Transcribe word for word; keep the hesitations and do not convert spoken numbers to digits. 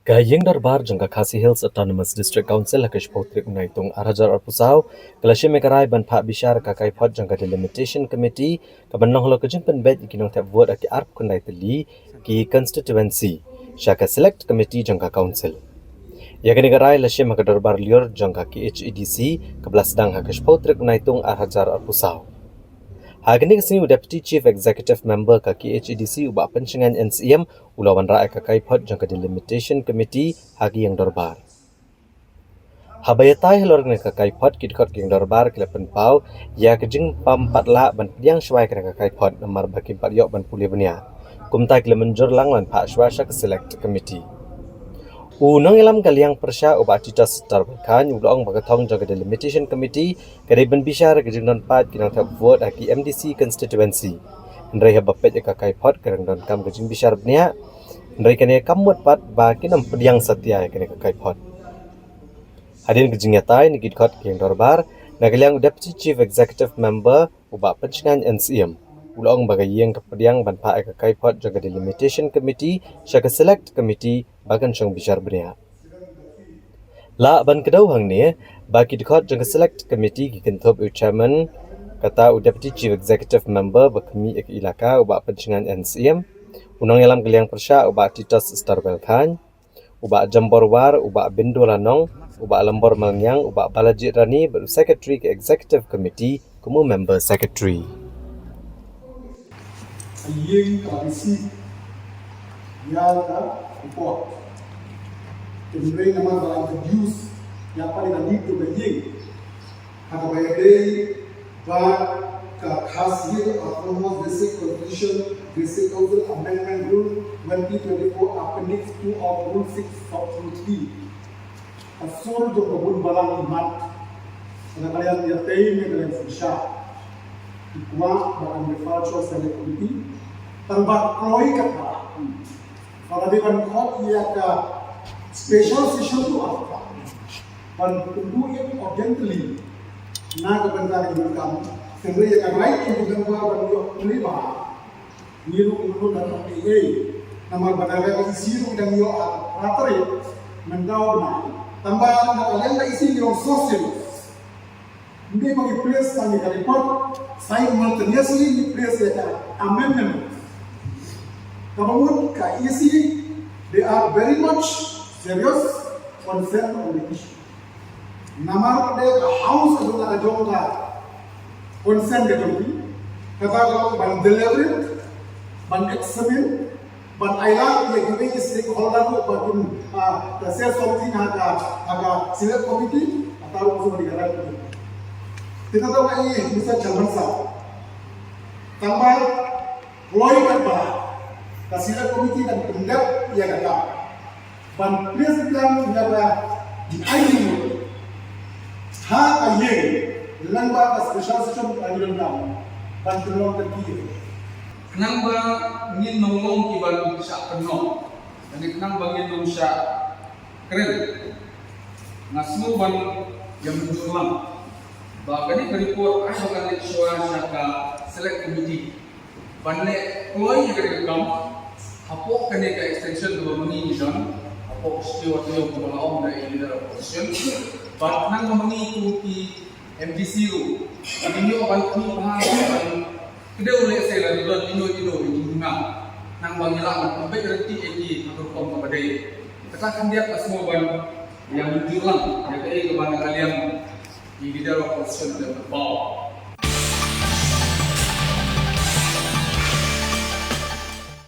Ka Ïing Dorbar jong ka Khasi Hills Autonomous District Council ha ka shiphew tarik u Naitung ar hajar arphew saw ka la shim ïa ka rai ban phah bishar ka kaiphod jong ka Delimitation Committee ka ban long halor ka jingpynbeit ïa ki nongthep vote ha ki arphew khyndai tylli ki constituency sha ka Select Committee jong ka Council. Ïa kane ka rai la shim ha ka dorbar lyiur jong ka K H A D C kaba la sdang ha ka shiphew tarik u Naitung ar hajar arphew saw. Ha kane ka sngi u Deputy Chief Executive Member ka K H A D C u Bah Pynshngain N Syiem u la wanrah ïa ka kaiphod jong ka Delimitation Committee ha ka Ïing Dorbar. Haba ïatai halor kane ka kaiphod, ki dkhot ka Ïing Dorbar ki la pynpaw ïa ka jingpang pat lah ban pdiang shwa ïa kane ka kaiphod namar ba kim pat ïoh ban pule bniah. Kumta ki la mynjur lang ban phah shwa sha ka Select Committee. U nongïalam ka liang pyrshah u Bah Titus Tarbelkhan u la ong ba ka thong jong ka Delimitation Committee ka dei ban bishar ka jingdon paid ki nongthep vote ha ki M D C constituency. Hynrei haba peit ïa ka kaiphod ka dang donkam ka jingbishar bniah. Hynrei kane kam mut pat ba kin ym pdiang satia ïa kane ka kaiphod. Hadien ka jingïatai na ki dkhot ka Ïing Dorbar, na ka liang u Deputy Chief Executive Member u Bah Pynshngain N Syiem u la ong ba ka ïing ka pdiang ban phah ïa ka kaiphod jong ka Delimitation Committee sha ka Select Committee ba kan shong bishar bniah. Lah ban kdew hangne ba ki dkhot jong ka Select Committee ki kynthup ïa u Chairman, kata u Deputy Chief Executive Member ba khmih ïa ka ilaka u Bah Pynshngain N Syiem, u nongïalam ka liang pyrshah u Bah Titus Tarbelkhan, u Bah Jambor War, u Bah Bindula Nong, u Bah Lambor Malngiang, u Bah Balajied Rani bad u Secretary ka Executive Committee kum u Member Secretary. Ka ïing ka la receive ïa ka report. Hynrei namar ba la introduce ïa ka, ïa ka lead to ka ïing, ha kaba ïadei bad ka Khasi Hills Autonomous District Constitution, District Council Amendment Rule twenty twenty-four, Appendix two of Rule six, Sub-Rule three. Ka sur jong ka bun balang imat, na ka liang ïatei ne ka liang synshar, ki kwah ba kan refer sha Select Committee. Tang ba kloi katba la dei ban khot ïa ka special session to, ban pynduh ïa ka urgently na ka bynta ka jingdonkam. Hynrei ïa ka right jong ki member ban ïoh pynlong ba ngi ruh ngi ruh dang ei ei. Namar ba na ka E C ruh dang ïoh ha ka tarik mynta u bnai. Tang ba na ka liang ka E C ngi long social. Ngi ba ngi place tang ïa ka report, simultaneously ngi place ïa ka amendment. Kaba mut ka E C, they are very much serious, concerned on the issue. Namar ba ka House ka dei ka jong ka concern ka jong ki, kata ka long ban deliberate, ban examine, ban ailad ïa kiwei ki stakeholder ruh ba kin, ah, ka share something ha ka, ha ka Select Committee, kata ruh ka shu dei ka right. Te kata ka i Mister Chairman Sir. Tang ba kloi katba la, ka Select Committee kan pyndep ïa ka kam ban place plan ïa ka, di ai ni ha ka ïing, lang ba ka special session ka ïing kam ban pynlong ka ki. Khnang ba ngin ym long ki ban shah pynlong, lane khnang ba ngin ym shah kren, nga sngew ban ïa mynjur lang ba kane ka report ai ba kan leit shuwa sha ka Select Committee ban leh kloi ïa kane ka kam hapoh kane ka extension kaba ma ngi ngi don hapoh ka shuwa taïew kaba la ong da i Leader of Opposition. Bad khnang ba ma ngi kum ki M D C ruh ngin ïoh ban khmih bha ban kdew lehse lada don ino ino i jingnang, khnang ba ngi lah ban pynbeit ryntih ïa ki ha ka rukom kaba dei. Kata khyndiat nga sngew ban ïa mynjur lang ïa kaei kaba na ka liang i Leader of Opposition ka pynpaw.